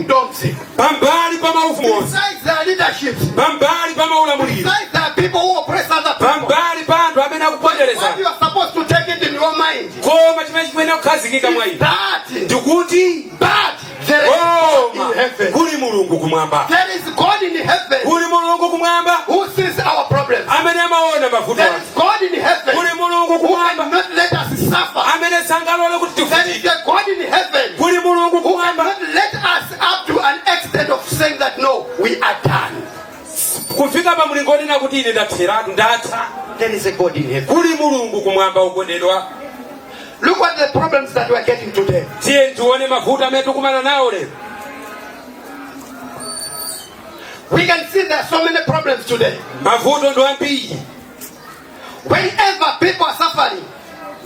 kingdoms, Pambali pa maufumu onse, besides their leaderships, pambali pa maulamuliro, besides there are people who oppress other people. Pambali pa anthu amene akupondereza. What you are supposed to take it in your mind Koma chimene chikuyenera kukhazikika mwa is inu that, ndikuti but there is God koma in heaven. kuli Mulungu kumwamba. There is God in heaven Kuli Mulungu kumwamba who sees our problems. amene amaona mavuto There athu. is God in heaven Kuli Mulungu who kumwamba cannot let us suffer. amene sangalole kuti There is tivutike. a God in heaven Kuli Mulungu who kumwamba cannot let us up to an extent of saying that, "No, we are done." kufika pa mlingo onena kuti ine ndatheratu, ndatha. There is a God in heaven. Kuli Mulungu kumwamba, okondedwa. Look at the problems that we are getting today. Tiye tione mavuto amene tikumana nawo lero. We can see there are so many problems today. Mavuto ndi ambiri. Whenever people are suffering,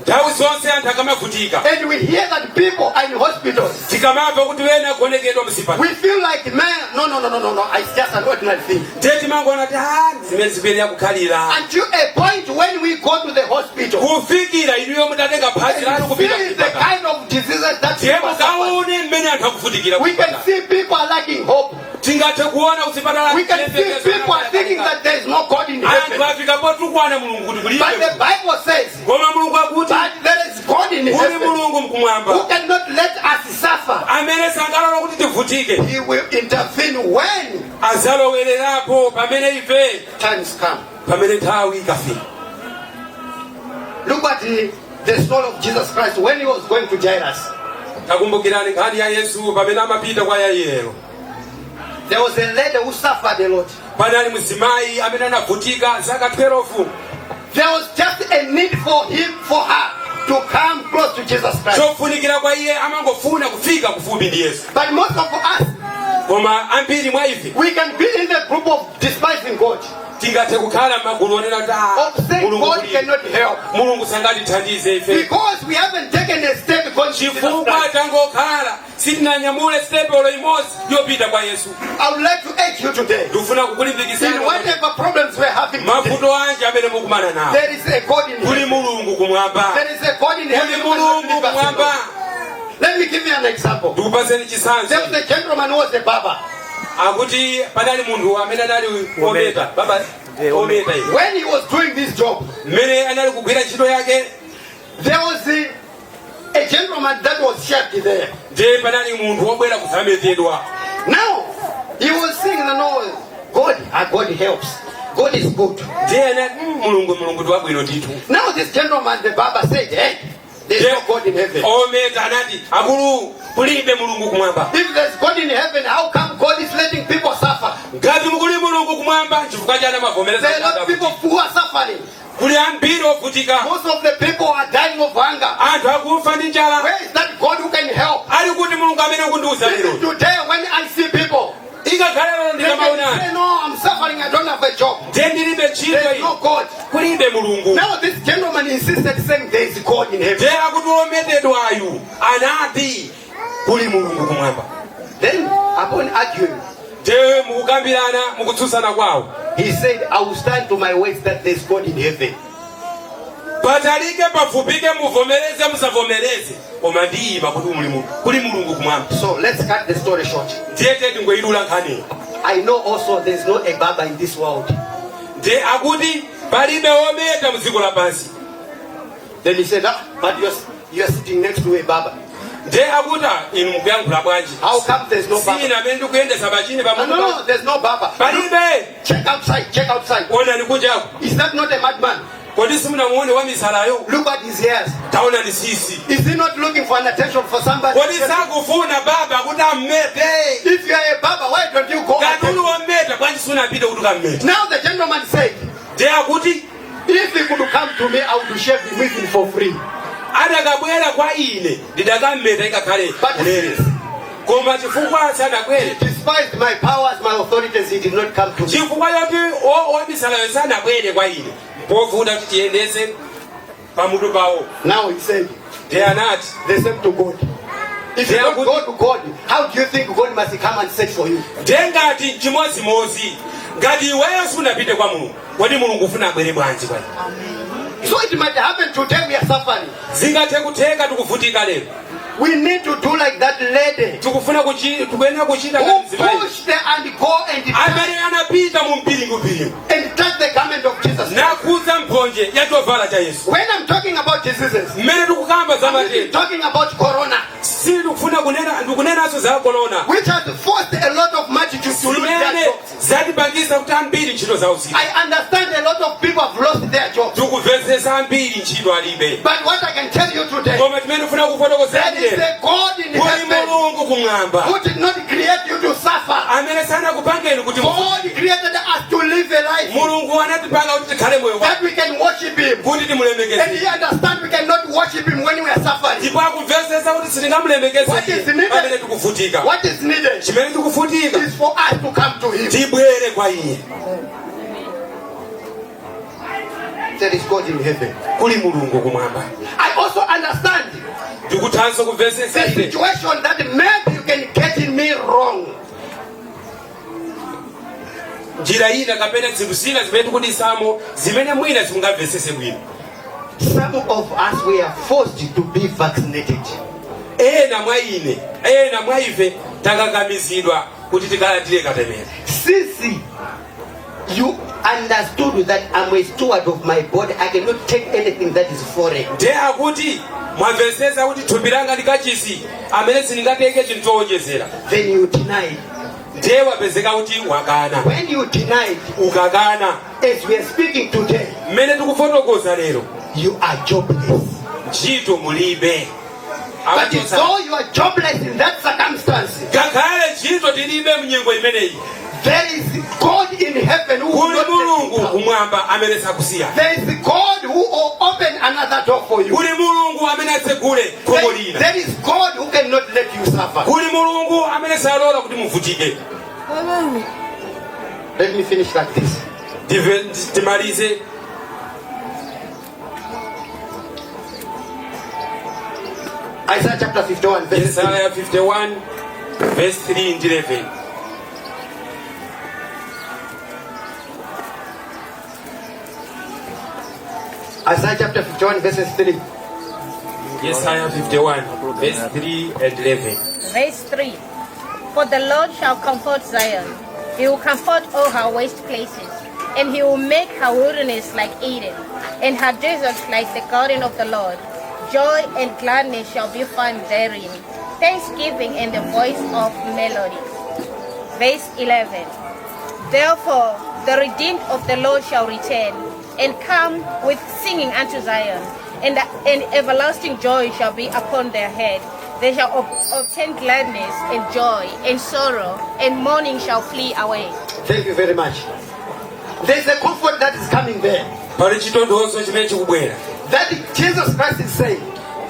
Nthawi zonse anthu akamavutika, and we hear that people are in hospitals, tikamamva kuti wena agonekedwa mzipatala, we feel like, "Man, no, no, no, no, no, no, it's just an ordinary thing." Ndiye timangoona kuti ah, zimene zikuyenera kukhalira. Until a point when we go to the hospital, Kufikira inuyo mutatenga phazi lanu kupita see the kuchipatala, kind of diseases that ndiye people are suffering. mukaone mmene anthu akuvutikira We can kuchipatala. see people are lacking hope. Tingathe kuona kuchipatala We can see people are thinking that there is no God in anthu heaven. afika potukwana Mulungu kuti But kulibe. the Bible says, Koma Mulungu akuti but there is God in kuli heaven Mulungu mkumwamba who cannot let us suffer. amene sangalole kuti tivutike. He will intervene when Azalowererapo pamene ife times come. Pamene nthawi ikafika. Look at the story of Jesus Christ when he was going to Jairus. Takumbukirani nkhani ya Yesu pamene amapita kwa Yairo. There was a lady who suffered a lot. Panali mzimayi amene anavutika zaka 12. There was just a need for him, for her to come close to Jesus Christ. Chofunikira kwa iye amangofuna kufika kufupi ndi Yesu. But most of us, Koma ambiri mwa ife, we can be in the group of despising God, tingathe kukhala m'magulu onena kuti ah, of saying Mulungu God kulibe. Cannot help. Mulungu sangatithandize ife. Because we haven't taken a step going to Jesus Chifukwa Christ. tangokhala sitinanyamule step olo imodzi yopita kwa Yesu. I would like to urge you today. Ndikufuna kukulimbikitsani. In whatever problems we're having today, Mavuto anji amene mukumana nawo, there is a God in kuli heaven. Mulungu kumwamba. There is a God in Kuli heaven who cannot Mulungu leave us kumwamba. alone. Let me give you an example. Ndikupaseni chitsanzo. There was a gentleman who was a barber. Akuti panali munthu amene anali ometa baba ometa iye. When he was doing this job, Mmene anali kugwira ntchito yake, there was a gentleman that was shaved there. Ndiye panali munthu wobwera kudzametedwa. Now, he was saying, "No, God, ah, God helps. God is good." Ndiye anati, Mulungu, Mulungu ndi wabwino ndithu." Now, this gentleman, the barber, said, "Hey, there's no God in heaven. Ometa anati, "Akulu, kulibe Mulungu kumwamba. If there's God in heaven, how come God is letting people suffer? Ngati mukuli Mulungu kumwamba, chifukwa chani amavomereza There are a lot of people who are suffering. Kuli ambiri ovutika. Most of the people are dying of hunger. Anthu akufa ndi njala. Where is that God who can help?" Ali kuti Mulungu amene kundiuza lero?" Even today, when I see people, Ingakhale lero they can ndikamaonana, say, "No, I'm suffering, I don't have a job. ndiye ndilibe ntchito There's iyi. no God." Kulibe Mulungu." Now, this gentleman insisted, saying, "There is God in heaven." Ndiye akuti ometedwayu anati kuli Mulungu kumwamba. Then, upon arguing, Ndiye mukukambirana, mukutsutsana kwawo, he said, "I will stand to my words that there's God in heaven." Patalike pafupike, muvomereze musavomereze, koma ndiyima kuti kuli Mulungu kumwamba. So let's cut the story short. Ndiye tingoyidula nkhaniyo. I know also there's no a barber in this world. Ndiye akuti palibe wometa mdziko lapansi. Then he said, "Ah, but you're sitting next to a barber. Ndiye akuti, "Ah, inu mukuyankhula bwanji? How come there's no barber?" Sina amene ndikuyendesa machine No, no, pamutu. no, there's no barber. Palibe. Check outside, check outside. Onani kunjaku. Is that not a madman? Kodi simunamuone wamisalayo? Look at his hairs. Taonani tsitsi. Is he not looking for an attention for somebody? Kodi sakufuna barber kuti ammete? If you are a barber, why don't you go? Ngati uli wometa, bwanji sunapite kuti ukammete? Now the gentleman said, Ndiye akuti, "If he could come to me, I would shave him even for free." "Adakabwera kwa ine ndidakammeta ikakhale But ulere, koma chifukwa sanabwere, he despised my powers, my authorities, he did not come to me." Chifukwa choti wamisalayo sanabwere kwa ine, povuta kuti tiyendese pamutu pawo." Now he said, Ndiye anati, "The same to God. If you They are don't good. go to God, how do you think God must come and search for you?" Ndiye ngati chimodzimodzi, ngati iweyo sunapite kwa Mulungu, kodi Mulungu ufuna abwere bwanji kwa iwe? So it might happen today we are suffering. Zingathe kutheka tikuvutika lero. We need to do like that lady Tikuyenera kuchita who ngati mzimayi pushed and go and amene anapita mu mpiringupiringu and touch the garment of Jesus. nakhudza mphonje ya chovala cha Yesu. When I'm talking about diseases, Mmene tikukamba za I'm even matenda, talking about corona, sitikufuna kunena, ndikunenanso za corona which has forced a lot of multitude to lose their zimene jobs. zatipangisa kuti ambiri ntchito zawo zili. I understand a lot of people have lost their jobs. Tikumvetsetsa ambiri ntchito alibe. But what I can tell you today, Koma chimene ndifuna kufotokozera there is lero, a God in kuli heaven Mulungu kumwamba who did not create you to suffer. amene sanakupangeni kuti God created us to live a life Mulungu anatipanga kuti tikhale moyo wa that we can worship Him. kuti And timulemekeze. He understands we cannot worship Him when we are suffering. Ndipo akumvetsetsa kuti sitingamulemekeze What is iye needed? pamene tikuvutika. What is needed Chimene tikuvutika is for us to come to Him. tibwere kwa iye. There is God in heaven. Kuli Mulungu kumwamba. I also understand Ndikuthanso kumvetsetsa the ine situation that maybe you can get in me wrong. Njira ina kapena zinthu zina zimene tikudisamo zimene mwina simungamvetsetse bwino. Some of us, we are forced to be vaccinated. Ena mwa ine, ena mwa ife takakamizidwa kuti tikalandire katemera. Since you understood that I'm a steward of my body, I cannot take anything that is foreign. Ndiye akuti mwamvetsetsa kuti thupi langa ndi kachisi amene sindingatenge chinthu chowonjezera. Then you denied. Ndiye wapezeka kuti wakana. When you denied, Ukakana, as we are speaking today, mmene tikufotokoza lero, you are jobless. Ntchito mulibe. But though you are jobless in that circumstance, Ngakhale ntchito tilibe mnyengo imeneyi, there is God in heaven who will kuli not let you Mulungu down. kumwamba amene sakusiya. There is God who will open another door for you. Kuli Mulungu amene atsegule khomo lina. There is God who cannot let you suffer. Kuli Mulungu amene salola kuti muvutike. Let me finish like this. Timalize. Isaiah chapter 51, verse Yesaya 51 verse 3 ndi 11. Isaiah chapter 51, verses 3. Yesaya 51 verse 3 and 11. Verse 3. For the Lord shall comfort Zion. He will comfort all her waste places, and he will make her wilderness like Eden, and her deserts like the garden of the Lord. Joy and gladness shall be found therein, thanksgiving and the voice of melody. Verse 11. Therefore the redeemed of the Lord shall return, and come with singing unto Zion, and everlasting joy shall be upon their head. They shall obtain gladness and joy, and sorrow and mourning shall flee away. Thank you very much. There's a comfort that is coming there. Pali chitonthozo chimene chikubwera. That Jesus Christ is saying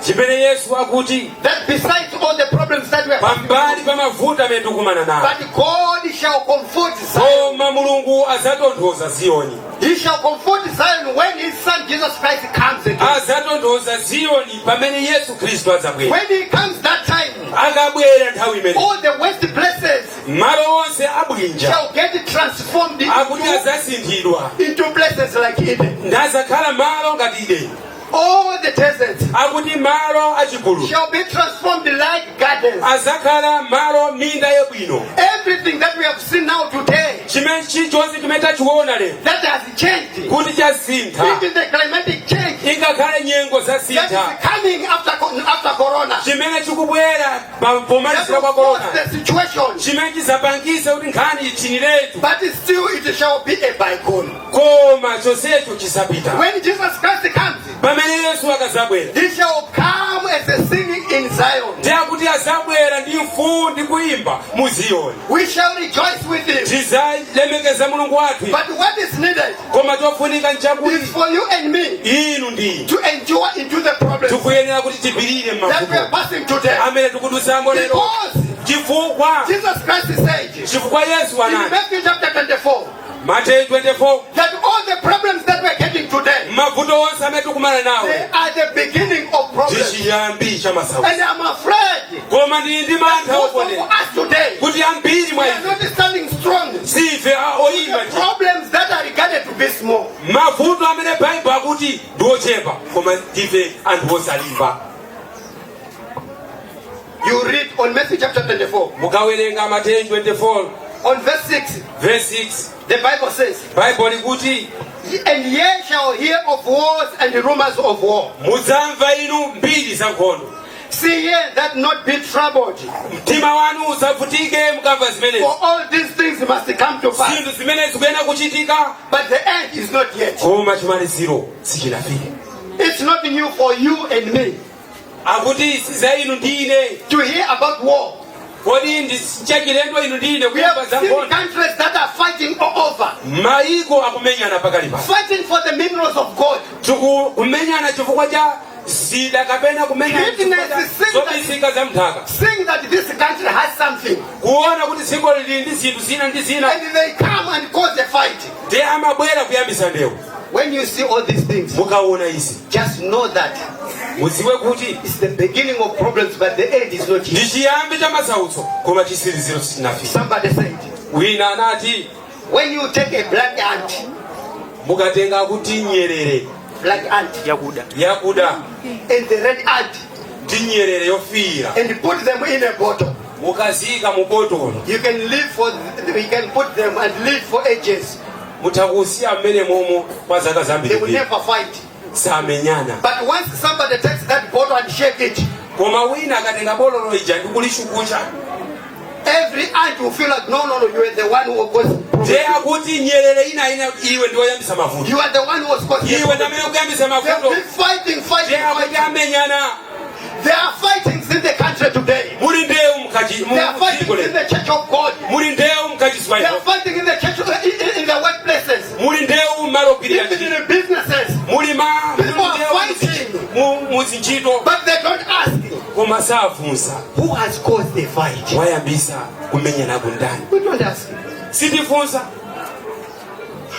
Chimene Yesu akuti that besides all the problems that we are having, pambali pa mavuto amene tikumana nawo, but God shall comfort Zion. Koma Mulungu adzatonthoza Ziyoni. He shall comfort Zion when his son Jesus Christ comes again. Adzatonthoza Ziyoni pamene Yesu Khristu adzabwera. When he comes that time, Akabwera nthawi imene, all the waste places malo onse abwinja shall get transformed akuti adzasinthidwa into places like Eden. Ndazakhala malo ngati Edeni. All the deserts Akuti malo achipululu shall be transformed like gardens. Azakhala malo minda yabwino. Everything that we have seen now today Chimene chilichonse chimene tachiona lero that has changed, kuti chasintha, even the climatic change ingakhale nyengo that zasintha, is coming after corona, chimene chikubwera that pomalizira will kwa force corona, the situation, chimene chizapangisa kuti nkhani ichiniretu, but still it shall be a bygone. Koma chonsecho chisapita. When Jesus Christ comes, Pamene Yesu akazabwera, he shall come as a singing in Zion. Ndiye akuti azabwera ndi mfuwu ndi kuyimba mu Ziyoni. We shall rejoice with him. Tizalemekeza Mulungu wathu. But what is needed Koma chofunika nchakuti is for you and me inu ndi ine to endure into the problems tikuyenera kuti tipirire that we are mmavuto passing today. amene tikudusamo lero. Because Chifukwa Jesus Christ said chifukwa Yesu in anati Matthew chapter 24 Mateyu 24 that all the problems that we're getting today, mavuto onse amene tikumana nawo they are the beginning of problems. ndi chiyambi cha masautso. And I'm afraid Koma ndili ndi mantha most of okondera us today, kuti ambiri mwa we are ife not standing strong. sife oyima. The problems that are regarded to be small. Mavuto amene Baibulo akuti ndi ochepa koma ndife anthu osalimba. You read on Matthew chapter 24, Mukawerenga Mateyu 24, on verse 6, verse 6, the Bible says, Baibulo likuti, "And ye shall hear of wars and rumors of war. Mudzamva inu mbiri za nkhondo. See ye that not be troubled, Mtima wanu usavutike mukamva zimenezi. For all these things must come to pass, Zinthu zimene zikuyenera kuchitika, but the end is not yet." koma chimaliziro sichinafike. It's not new for you and me Akuti si za inu ndi ine. To hear about war. Kodi ndi chachilendo inu ndi ine We have kumva za seen nkhondo? countries that are fighting all over, Mayiko akumenyana pakali pano, fighting for the minerals of God. Kumenyana chifukwa cha zida kapena kumenyana chifukwa cha Greatness is zobisika za mnthaka, seeing that this country has something, kuona kuti dziko lili ndi zinthu zina ndi zina, and they come and cause a fight. Ndiye amabwera kuyambisa ndewu. When you see all these things, Mukaona izi, just know that mudziwe kuti it's the beginning of problems, but the end is not ndi yet. chiyambi cha masautso, koma chitsiriziro sichinafika. Somebody said, Wina anati, when you take a black ant, mukatenga kuti nyerere black ant, yakuda, yakuda, and the red ant, ndi nyerere yofiira, and put them in a bottle, mukaziyika mu botolo, you can put them and live for ages. Mutha kusiya mmene momo kwa zaka They will zambiri. Never fight. Samenyana. But once somebody takes that bottle and shake it, Koma wina akatenga bololo ija ndi kulishukucha, every ant will feel like, No, you are the one who was causing ndiye problem. akuti nyerere ina ina, iwe ndiwoyambisa mavuto. You are the one who was causing the Iwe problem." ndamene kuyambisa They've mavuto. been fighting, fighting, Ndiye akuti fighting. amenyana. There are fightings in the country today. Muli ndewu mkachi There are mu dziko fightings in lero. the church of God. Muli ndewu mkachisi wa They are Yehova. fighting in the church, in the workplaces, Muli ndewu mmalo ogwirira even ntchito. in the businesses. Muli ma People are muli ndewu fighting. Muzintchito. But they don't ask Koma safunsa, who has caused the fight. Wayambisa kumenyana kundani? We don't ask. Sitifunsa.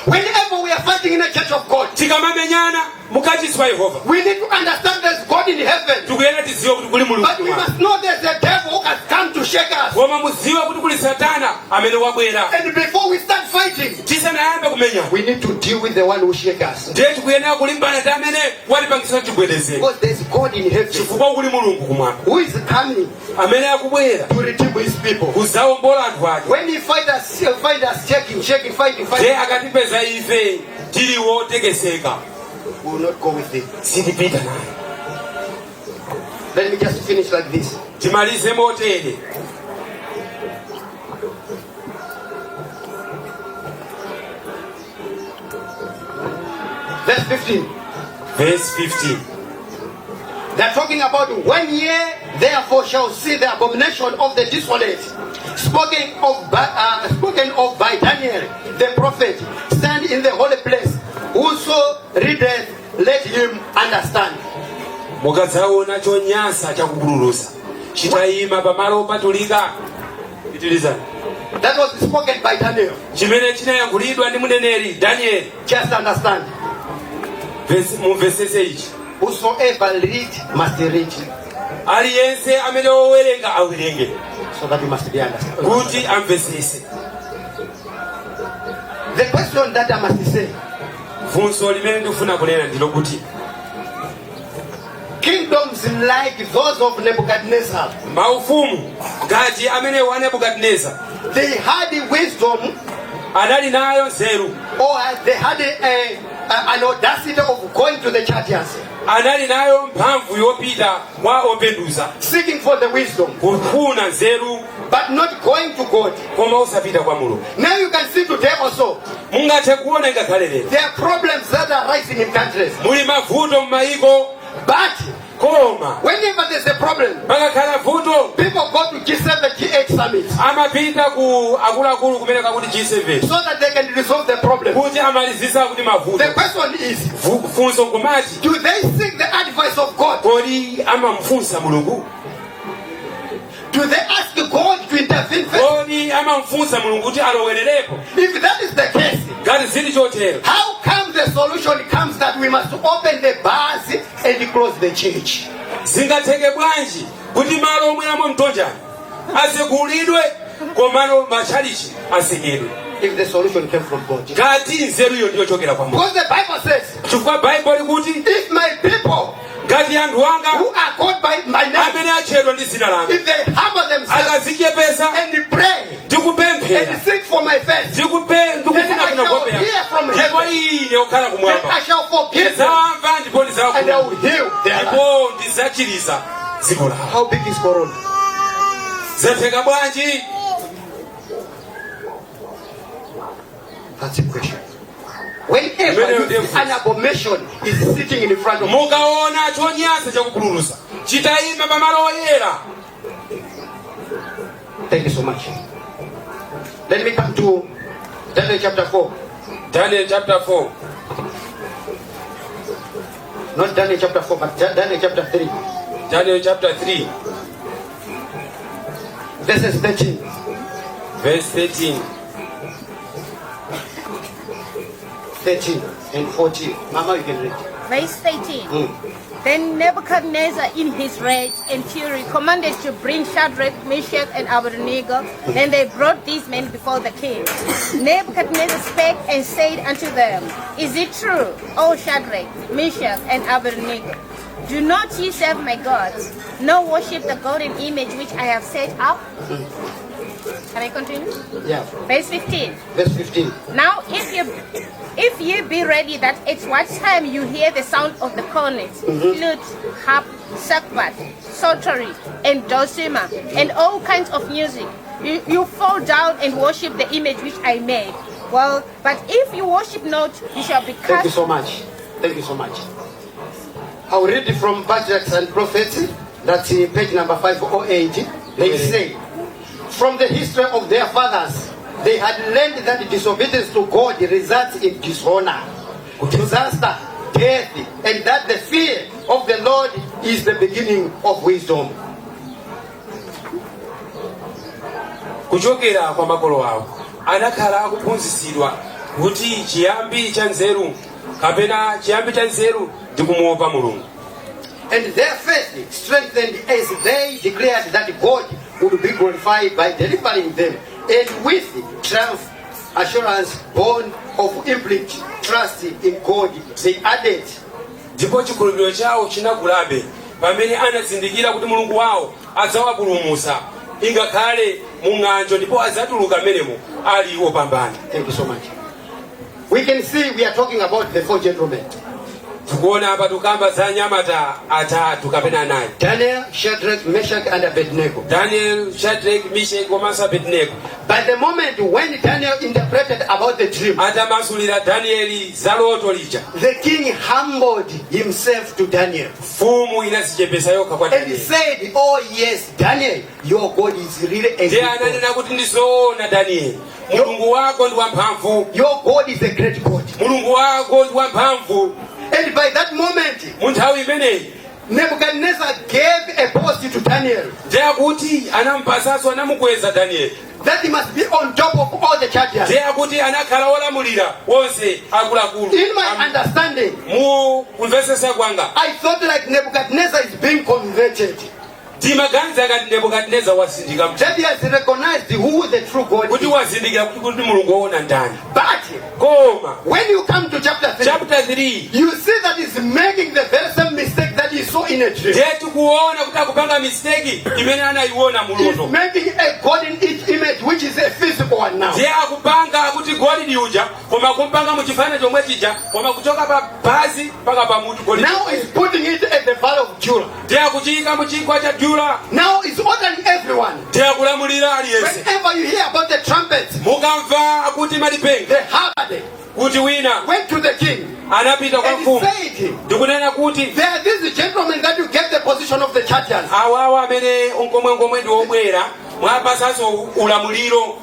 Whenever we are fighting in the church of God, Tikamamenyana mukachisi wa Yehova, we need to understand there's God in heaven. Tikuyena tidziwe kuti kuli Mulungu But we kumwamba. Must know there's a devil who has come to shake us. Koma mudziwe kuti kuli Satana amene wabwera. And before we start fighting, Tisanayambe kumenyana, we need to deal with the one who shake us. Ndiye tikuyenera kulimbana ndi amene watipangisa tigwedezeka. Because there's God in heaven Chifukwa kuli Mulungu kumwamba who is coming amene akubwera to redeem his people. kuzawombola anthu ake. When he find us shaking, shaking, fighting, Ndiye fighting, akatipeza ife tili wotekeseka, we will not go with him. Sitipita naye. Let me just finish like this. Timalize motere. Verse 15. Verse 15. They're talking about "When ye therefore shall see the abomination of the desolate, spoken of by Daniel the prophet, stand in the holy place. Whoso readeth, let him understand." Mukadzaona chonyansa chakupululutsa chitayima pamalo opatulika, pitirizani. That was spoken by Daniel. Chimene chinayankhulidwa ndi mneneri Danieli. Just understand. Mumvesese ichi. Whosoever read must read, Aliyense amene wowerenga awerenge, so that you must be understood. Kuti amvesese. The question that I must say, Funso limene ndikufuna kunena ndilo kuti, kingdoms like those of Nebuchadnezzar, maufumu ngati amene wa Nebukadineza, they had wisdom anali nayo nzeru, or they had an audacity of going to the Chaldeans, anali nayo mphamvu yopita kwa openduza, seeking for the wisdom, kufuna nzeru, but not going to God. Koma osapita kwa Mulungu. Now you can see today also, Mungathe kuona ngakhale lero, there are problems that are rising in countries. Muli mavuto m'mayiko. But Koma whenever there's a problem, pakakhala vuto, people go to G7, G8 summits amapita ku akuluakulu kumene kakuti G7, so that they can resolve the problem. Kuti amalizisa kuti mavuto. The question is, Funso nkumati, do they seek the advice of God? Kodi amamfunsa Mulungu? Do they ask God to intervene first? Kodi amamfunsa Mulungu kuti alowererepo? If that is the case, Ngati zili chotero, how come the solution comes that we must open the bars and close the church? Zingatheke bwanji kuti malo omweramo mtonjani asekulidwe komano matchalichi asekedwe? If the solution came from God. Ngati nzeruyo ndiyochokera kwa Mulungu. Because the Bible says, Chifukwa Baibulo likuti, if my people, Ngati anthu anga who are called by my name, amene atchedwa ndi dzina langa if they humble themselves akazichepesa and pray ndikupemphera and seek for my face, ndikufuna Then I shall hear from ndipo heaven. ine okhala then kumwamba I shall forgive them ndidzamva ndipo and I ndidzawakhululukira will heal their land. ndipo ndidzachiriza dziko lawo. How big is Corona? Zatheka bwanji? That's a question. Whenever you see an abomination is sitting in front of you, Mukaona chonyansa chakupululusa chitayima pamalo oyera. Thank you so much. Let me come to Daniel chapter 4. Daniel chapter 4. Not Daniel chapter 4, but Daniel chapter 3. Daniel chapter 3. Verses 13. Verse 13. 13 and 14. Mama, you can read. Verse 13. Then Nebuchadnezzar, in his rage and fury, commanded to bring Shadrach, Meshach, and Abednego. Then they brought these men before the king. Nebuchadnezzar spake and said unto them, "Is it true, O Shadrach, Meshach, and Abednego? Do not ye serve my gods, nor worship the golden image which I have set up?" Can I continue? Yeah. Verse 15. Verse 15. Now, if ye be ready, that at what time you hear the sound of the cornet, flute, harp, sackbut, psaltery, and dulcimer, and all kinds of music, you fall down and worship the image which I made. Well, but if you worship not, you shall be Thank you cast. So much. Thank you so much. I'll read from Patriarchs and Prophets. That's page number 508. They say, from the history of their fathers, they had learned that disobedience to God results in dishonor, disaster, death, and that the fear of the Lord is the beginning of wisdom. Kuchokera kwa makolo awo anakhala akuphunzitsidwa kuti chiyambi cha nzeru kapena chiyambi cha nzeru ndi kumuopa Mulungu. And their faith strengthened as they declared that God would be glorified by delivering them. And with triumph assurance born of implicit trust in God, they added, Ndipo chikhulupiriro chawo chinakulabe pamene anazindikira kuti Mulungu wawo adzawapulumutsa ingakhale mu ng'anjo ndipo adzatuluka mmenemo ali opambana. Thank you so much. We can see we are talking about the four gentlemen: Tikuona apa tukamba za anyamata atatu kapena anayi. Daniel, Shadrach, Meshach, and Abednego. Daniel, Shadrach, Meshach komanso Abednego. By the moment when Daniel interpreted about the dream, Atamasulira Danieli za loto lija, the king humbled himself to Daniel mfumu inazichepesa yokha kwa and Danieli. said, "Oh yes, Daniel, your God is really a Ndiye good God. ananena kuti ndizoona Danieli, Mulungu wako ndi wamphamvu. Your God is a great God." Mulungu wako ndi wamphamvu. And by that moment, Mu nthawi imeneyi, Nebuchadnezzar gave a post to Daniel ndiye akuti anampasanso anamukweza Danieli that he must be on top of all the Chaldeans. Ndiye akuti anakhala olamulira wonse akuluakulu. In my understanding, Mu kumvesesa kwanga, I thought like Nebuchadnezzar is being converted. Ndimaganiza ngati Nebukadineza wasindika That he has recognized who the true God kuti is. wazindikira kuti Mulungu woona ndani. But Koma when you come to chapter 3, chapter 3, you see that he's making the very same mistake that he saw in a dream. Ndiye tikuona kuti akupanga mistake imene anayiona He's muloto. Making a golden image, which is a physical one now. Ndiye akupanga akuti golide uja koma kumpanga muchifana chomwe chija koma kuchoka pa phazi mpaka pa mutu golide. Now he's putting it at the valley of Dura. Ndiye akuchiyika muchigwa cha Dura. Now he's ordering everyone. Ndiye akulamulira aliyense. Whenever you hear about the trumpets, Mukamva akuti malipenga, the Harvard kuti wina went to the king anapita kwa and mfumu said, ndikunena kuti, "There are these gentlemen that you get the position of the Chaldeans, awawa amene nkomwenkomwe ndi obwera mwapasanso ulamuliro,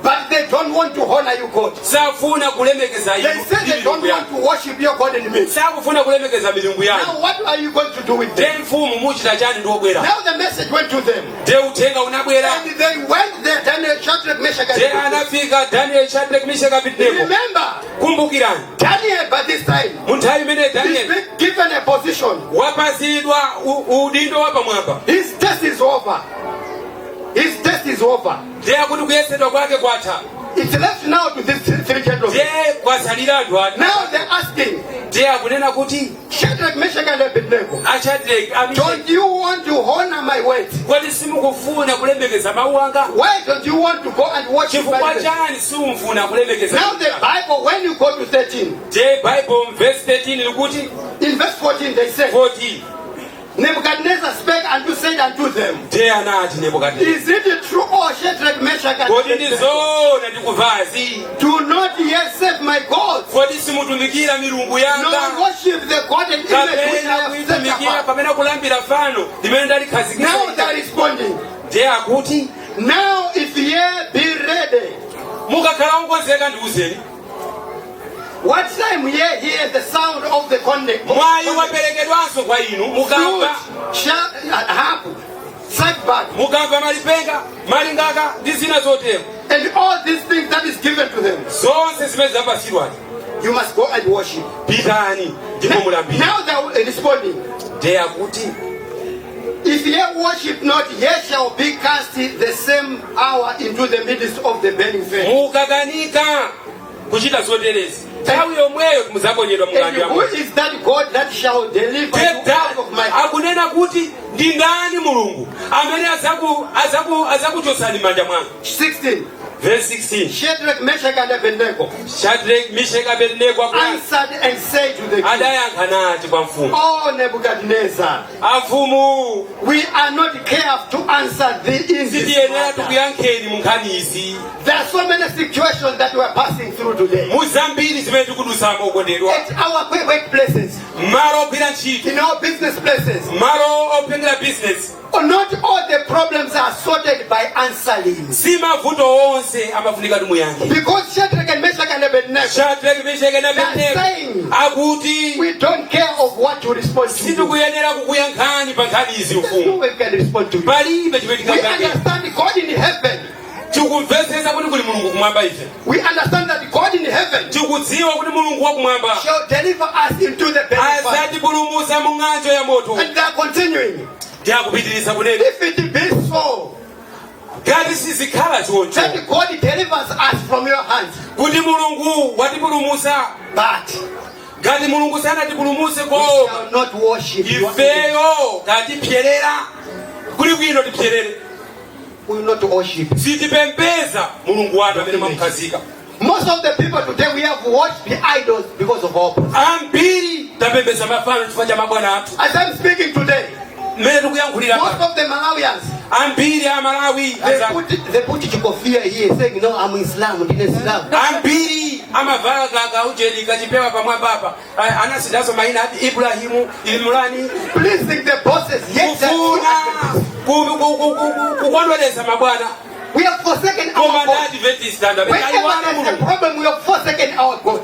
but they don't want to honor you, God. Safuna kulemekeza They say they don't milungu yanu. want to worship your God and me. Sakufuna kulemekeza milungu yanu. Now what are you going to do with them?" Ndiye mfumu muchita chani ndi obwera? Now the message went to them. Ndiye uthenga unabwera. And they went there, Daniel, Shadrach, Meshach, and Ndiye Abednego. anafika Daniel, Shadrach, Meshach, Abednego. Remember, Kumbukirani, Daniel by this time mu nthawi imene is Daniel being given a position. Wapasidwa udindo wa pamwamba. His test is over. His test is over. Ndiye akuti kuyesedwa kwake kwatha. It's left now to these three gentlemen. Ndiye kwatsalira anthu ati. Now they're asking Ndiye akunena kuti Shadrach, Meshach, and Abednego, a Shadrach, a Meshach, don't you want to honor my words? Kodi simukufuna kulemekeza mawu anga? Why don't you want to go and worship Chifukwa my words? chani simufuna kulemekeza? Now the Bible, when you go to 13, Ndiye Bible verse 13 likuti, in verse 14 they say, 14, Nebuchadnezzar spake and said unto them, Ndiye anati Nebukadnezar, Is it true, O Shadrach, Meshach, and kodi ndi Abednego? zoona ndikuvazi? Do not ye serve my gods, Kodi simutumikira milungu yanga, nor worship the golden image which I kapena have set kuitumikira apart? kapena kulambira fano limene ndalikhazikitsa? Now they are responding. Ndiye akuti, Now if ye be ready, mukakhala okonzeka ndiuzeni. What time ye hear the sound of the cornet, Mwayi waperekedwanso kwa inu, mukamva flute, harp, sackbut, mukamva malipenga, malingaka ndi zina zotero, and all these things that is given to them, zonse zimene zapatsidwazi, you must go and worship. Pitani ndipo mulambire. Now they are responding. Ndiye akuti, If ye worship not, ye shall be cast the same hour into the midst of the burning furnace. Mukakanika kuchita zoterezi, nthawi yomweyo muzaponyedwa And mng'anjo ya who moto. is that God that shall deliver you out of my hand? Akunena kuti ndi ndani Mulungu amene azakuchotsani m'manja mwanga? 16. Verse 16. Shadrach, Meshach, and Abednego Shadrach, Meshach, Abednego akuti, answered and said to the king, adayankha nati kwa mfumu, O Nebuchadnezzar, afumu, we are not careful to answer thee in this sitiyenera matter. tikuyankheni mu nkhani izi. There are so many situations that we are passing through today. Mu zambiri zimene tikudusamo, okondedwa. At our workplaces, malo ogwira ntchito, in our business places, malo opangira business, not all the problems are sorted by answering. Si mavuto onse amafunika timuyankhe. Because Shadrach and Meshach and Abednego, Shadrach, Meshach and Abednego saying, akuti, we don't care of what to respond to you. sitikuyenera kukuyankhani pa nkhani izi, There's no mfumu. way we can respond to you. Palibe chimene We tingakuyankheni. understand God in heaven. Tikumvetsetsa kuti kuli Mulungu kumwamba ife. We understand that God in heaven Tikudziwa kuti Mulungu wakumwamba shall deliver us into the burning fire. azatipulumutsa mu ng'anjo ya moto. And they are continuing. Ndiyakupitiriza kunena, If it be so, ngati sizikhala choncho, that God delivers us from your hands. Kuti Mulungu watipulumutsa, But ngati Mulungu sanatipulumutse, we koma shall not worship your image. Ifeyo katipyerera kuli bwino tipyerere. We will not worship. Sitipembeza Mulungu wathu amene mwamukhazika. Most of the people today, we have worshipped the idols because of our position. Ambiri tapembeza mafano chifukwa cha mabwana athu. As I'm speaking today, mmene tikuyankhulira most pano, of the Malawians, ambiri a Malawi they put chikofia here saying, "No, I'm Islam, ndine Islam." Ambiri amavala kaucheni kachipewa pamwambapa, anasindaso mayina ati Ibrahimu Imurani, Pleasing the bosses, yet they're still kufuna Adventists. Kukondwereza mabwana. We have forsaken Koma our ndi God. Adventist anthu amene Whenever tayiwala there's a Mulungu, problem, we have forsaken our God.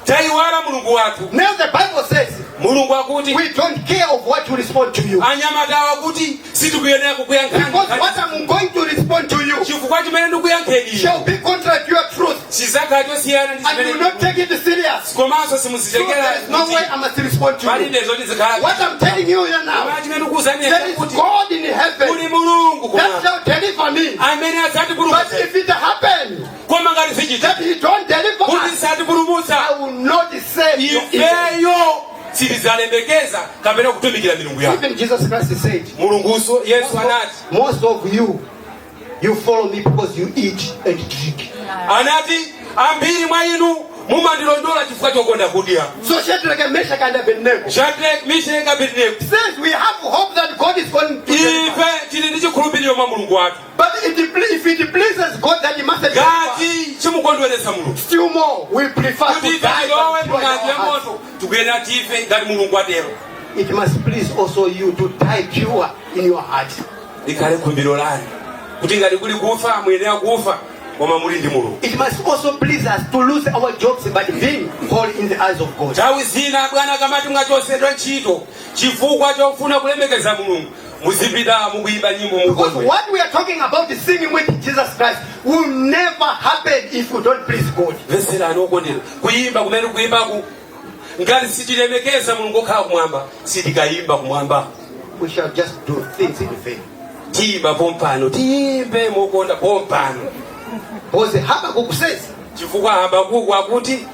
Tayiwala Mulungu wathu. Now the Bible says, Mulungu akuti, we don't care of what to respond to you. Anyamatawa kuti sitikuyenera Because kukuyankhani, what I'm going to respond to you chifukwa chimene ndikuyankheni shall be contrary to your truth. Chizakhala chosiyana ndi And you will not take it serious. komanso So simuzitengera. there is no way I must respond to you. Palibe zoti zikhala. What I'm telling you here now, Koma chimene ndikuwuzani there is kuti God in heaven kuli Mulungu that kumwamba shall deliver me. amene adzatipulumutsa. But if it happen Koma ngati zichita that he don't deliver kuti us, satipulumutsa, I will not serve your image. Ifeyo sitidzalemekeza kapena kutumikira milungu yako. Even Jesus Christ said, Mulunguso Yesu anati, most of you, you follow me because you eat and drink. Anati ambiri mwa inu mumandilondola chifukwa chokonda kudya. So Shadrach, Meshach, and Abednego Shadrach, Meshach, Abednego says we have hope that God is going to deliver us. Ife tili ndi chikhulupiriro mwa Mulungu wathu. But if it pleases God that he must deliver us, Ngati chimukondweretsa Mulungu still more we prefer kuti to ife die tilowe than pure in mng'anjo our ya hearts. moto, tikuyenera tife ngati Mulungu atero. It must please also you to die pure in your heart. Likhale khumbiro lanu kuti ngati kuli kufa muyenera kufa koma muli ndi Mulungu. It must also please us to lose our jobs but being holy in the eyes of God. Nthawi zina bwana kamati mwachosedwa ntchito chifukwa chofuna kulemekeza Mulungu, muzipita mukuyimba nyimbo Because mukondwe. what we are talking about is singing with Jesus Christ will never happen if we don't please God. Mveserani okondedwa, kuyimba kumene kuyimbaku ngati sitilemekeza Mulungu okhala kumwamba, sitikayimba kumwamba. We shall just do things in vain. Tiyimba pompano, tiyimbe mokonda pompano. Because Habakkuk says, Chifukwa Habakuku akuti,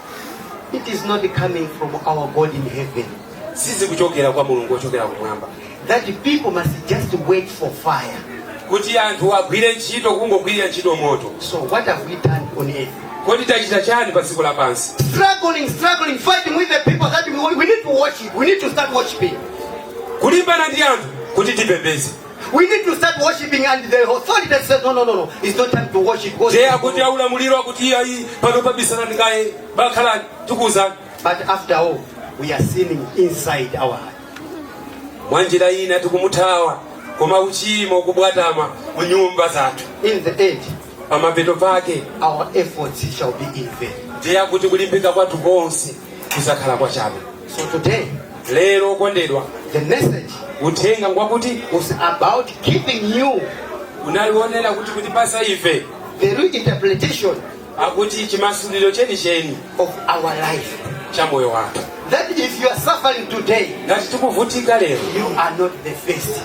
it is not coming from our God in heaven. Sizikuchokera kwa Mulungu ochokera kumwamba. That people must just wait for fire. Kuti anthu agwire ntchito, kungogwirira ntchito moto. So what have we done on earth? Kodi tachita chani pa dziko lapansi? Struggling, struggling, fighting with the people that we need to worship. We need to start worshiping. Kulimbana ndi anthu kuti tipembeze. We need to start worshiping, and the authority says, "No, no, no, no, it's not time to worship." Because Ndiye akuti aulamuliro akuti, "Iyayi, pano pabisalani kaye, bakhalani, tikuwuzani." But after all, we are sinning inside our heart. Mwanjira ina tikumuthawa, koma uchimo kubwatama mu nyumba zathu. In the end, Pamapeto pake, our efforts shall be in vain. Ndiye akuti kulimbika kwathu konse kuzakhala kwachabe. So today, Lero, okondedwa, the message uthenga ngwakuti was about giving you unaliwonera kuti kutipasa ife the reinterpretation akuti chimasuliro chenicheni of our life. Cha moyo wathu. That if you are suffering today, Ngati tikuvutika lero, you are not the first.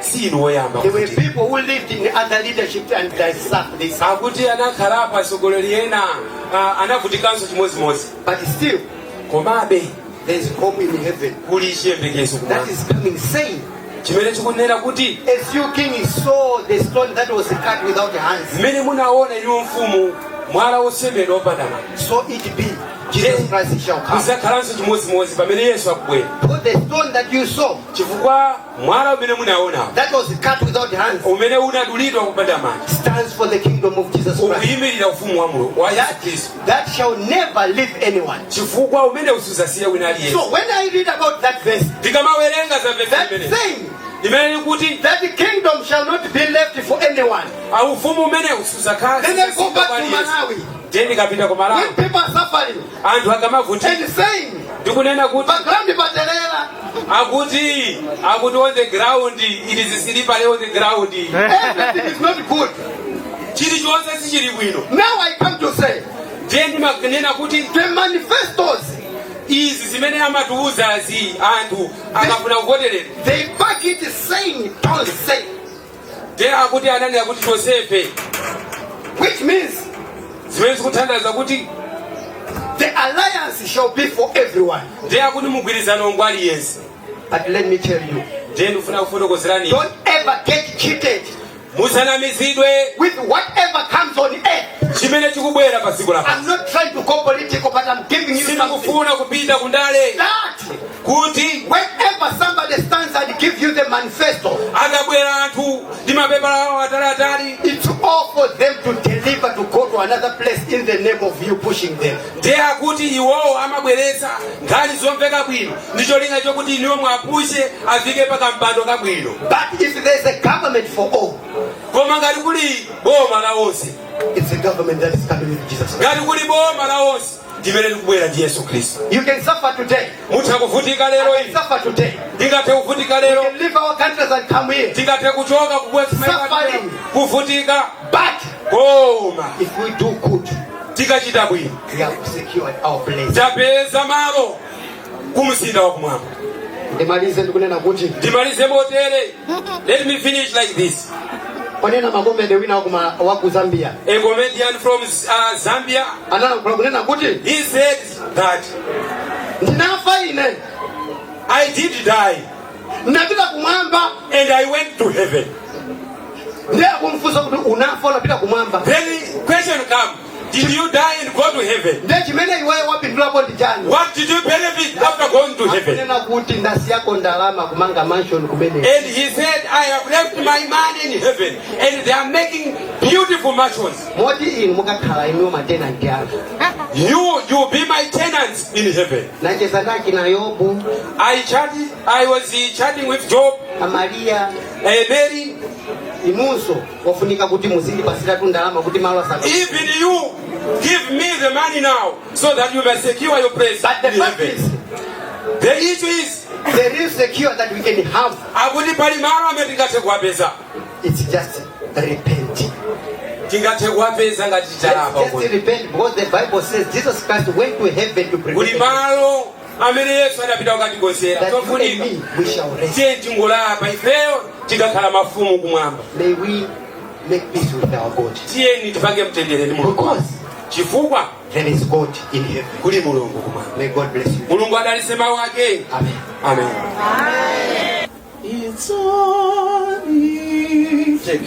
Si inu woyamba There were kuvutika. people who lived in other leadership and they suffered. They suffered. Akuti anakhalapo atsogoleri ena, anavutikanso chimodzimodzi. But still, Komabe, there is hope in heaven. Kuli chiyembekezo That kumwamba is coming, saying, chimene chikunena kuti, as you king saw the stone that was cut without hands, mmene munaona inu mfumu mwala wosemedwa wopanda manja, so it be. Jesus Christ shall come. Kuzakhalanso chimodzimodzi pamene Yesu akubwera. For the stone that you saw, Chifukwa mwala umene munaonawo, that was cut without hands, umene unadulidwa kupanda manja, stands for the kingdom of Jesus Christ. Ukuyimirira ufumu wa Mulungu wa Yesu Khristu. That shall never leave anyone. Chifukwa umene usuzasiya wina aliyense. So when I read about that verse, Ndikamawerenga za vesi that imene saying imene likuti that the kingdom shall not be left for anyone. Aufumu umene usuzakhala Then I go back to Malawi. Ndiye ndikapita ku Malawi, When people are suffering anthu akamavutika and saying, ndikunena kuti, "Background patelera," akuti on the ground it is slippery on the ground. Everything is not good. Chilichonse sichili bwino. Now I come to say, Ndiye ndimanena kuti, the manifestos, izi zimene amatiuzazi anthu akafuna kuvoterera, they back it saying, "Don't say," ndiye akuti ananena kuti tonsefe, which means zimene zikuthandiza kuti the alliance shall be for everyone. Ndiye akuti mugwirizano ngwa aliyense. But let me tell you, Ndiye ndikufuna kufotokozerani, don't ever get cheated musanamizidwe with whatever comes on earth. Chimene chikubwera pa dziko lapansi. I'm not trying to go political, but I'm giving you something. Sindikufuna kupita kundale, That kuti whenever somebody stands and gives you the manifesto, akabwera anthu ndi mapepala awo ataliatali, it's all for them to deliver to go to another place in the name of you pushing them. Ndiye akuti iwowo amabweretsa nkhani zomveka bwino ndi cholinga chokuti inuyo mwapushe afike pa kampando kabwino. But if there's a government for all, Koma ngati kuli boma la onse, it's a government that is coming with Jesus Christ. Ngati kuli boma la onse, ndimene likubwera ndi Yesu Khristu. You can suffer today. Mutha kuvutika lero I can inu. suffer today. Ndingathe kuvutika lero. We can leave our countries and come here. Tingathe kuchoka kubwera, Suffering. kuvutika. But Koma if we do good, tikachita bwino, we have secured our place. Tapeza malo ku mzinda wakumwamba. Ndimalize ndikunena kuti, Ndimalize motere, let me finish like this. Onena ma comedy wina waku Zambia A comedian from Zambia, analankhula kunena kuti, he said that, "Ndinafa ine, "I did die ndinapita kumwamba." and I went to heaven." Ndiye akumfunsa kuti, "Unafa unapita kumwamba?" Then the question come, "Did you die and go to heaven?" Ndiye chimene iweyo wapindulapo ndi chani? "What did you benefit after going to heaven?" Akunena kuti, "Ndasiyako ndalama kumanga mansion kumene." And he said, "I have left my money in heaven and they are making beautiful mansions." "Moti inu mukakhala inuyo ma tenant anga." You be my tenants in heaven." "Nacheza ndaki na Yobu." I was chatting with Job, Amariya, Mary. "Inunso wafunika kuti muzindipasiratu ndalama kuti malo asaka." "Even you give me the money now so that you may secure your place But the in fact heaven." is, The issue is, the real secure that we can have, akuti pali malo amene tingathe kuwapeza, it's just repent. Tingathe kuwapeza ngati titalapa. Let's just repent, because the Bible says Jesus Christ went to heaven to Kuli prepare malo amene Yesu adapita kukatikonzera. that you and Tofunika me, we shall rest. tiye tingolapa, ifeyo tikakhala mafumu kumwamba. May we make peace with our God. Tiyeni tipange mtendere ndi Mulungu. Because Chifukwa there is God in heaven. kuli Mulungu kumwamba. May God bless you. Mulungu adalitse mawu ake. Amen. Amen. It's on. Check.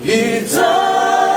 It's on.